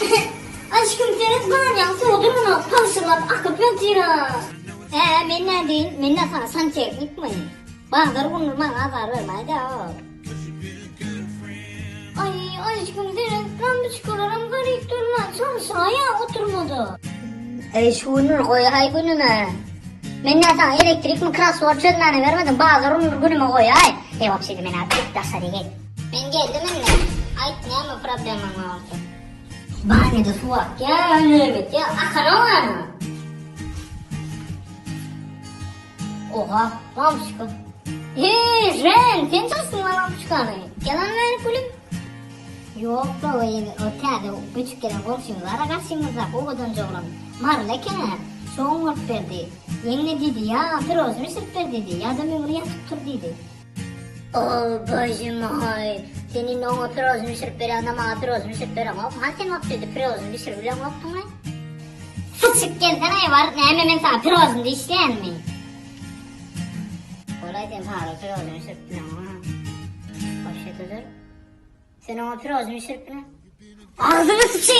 Aşkym seret banýaň suwy duranok pagşyrlap akyp ýatyra. Hä men nädeýin men nä saňa santehnikmi? Bazar günler maňa azar bermäýdä. Aý aşkym seret lampoçkalaram garyp durlan çalşaýa oturmada. Eý şu günler goýaý günüme. Men nä saňa elektrikmi krossword çözmäne bermedim bazar günler günüme goýaý. Eý wapşe-de men atyp daşary gel. Men geldim indi. Aýt näme problemaň bar bolsa. Banýada suw akýar, nöbetde akanok ana. Oha, lampoçka. Heý, Žen, sen çalsyn lan lampoçkany. Gel ony bäri gülüm. Ýok baba, ýene o täze göçüp gelen goňşymyz bar-a garşymyzdaky owadanjy oglan. Maryly eken-ä. Şoň bolup berdi. Ýeňňe diýdi, ýa pirozny bişirip ber diýdi, ýa-da meňli ýatyp tur diýdi. O bože moý, sen indi oňa pirozny bişirip berýäňde maňa pirozny bişirip bereňokmy? Hany sen wagtda pirozny bişirip bileňokdyňmy? Syçyk gelsene bar, näme men saňa pirozny dişleýänmi? Bolaý sen Paryl pirozny bişirip bileňok. Wapşe-de dur. Sen oňa pirozny bişirip bile. Agzyňa syçaýyn!